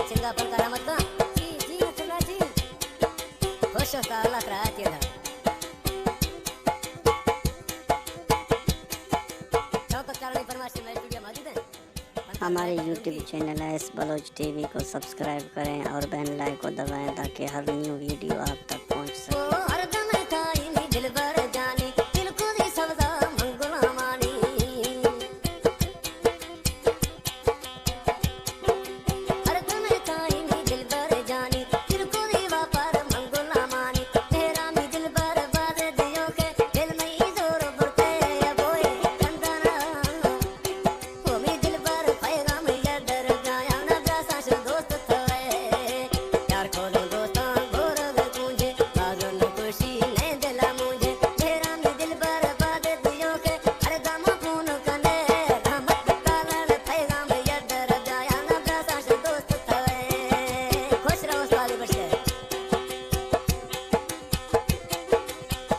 چنگا فنکار احمد خان۔ جی، جی، عبداللہ جی۔ خوش ہو، اللہ ترا آتیے دا۔ شوکت کارانی فرمائش میں اسٹوڈیو موجود ہیں۔ ہمارے YouTube channel S Baloch T V کو سبسکرائب کریں اور بیل آئیکن کو دبائیں تاکہ ہر نیو ویڈیو آپ تک پہنچ سکے۔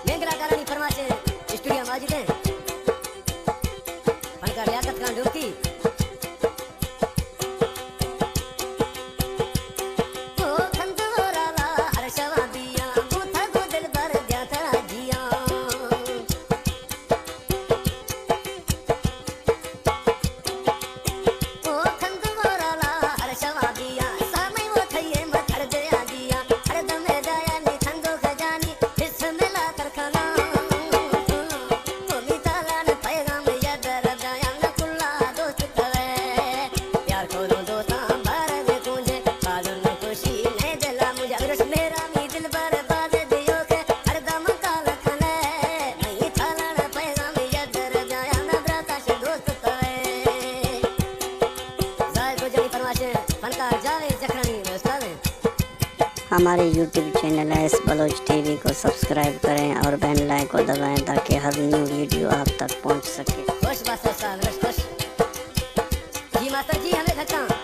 مینگلا کالانی فرمائش اسٹوڈیو ماجد ہیں۔ فنکار لیاقت خان ڈوبتی۔ ہمارے YouTube channel S Baloch T V کو سبسکرائب کریں اور بیل آئیکن کو دبائیں تاکہ ہر نیو ویڈیو آپ تک پہنچ سکے۔ خوش بات ہے استاد، خوش، خوش۔ جی ماسٹر جی، ہمیں دھکا۔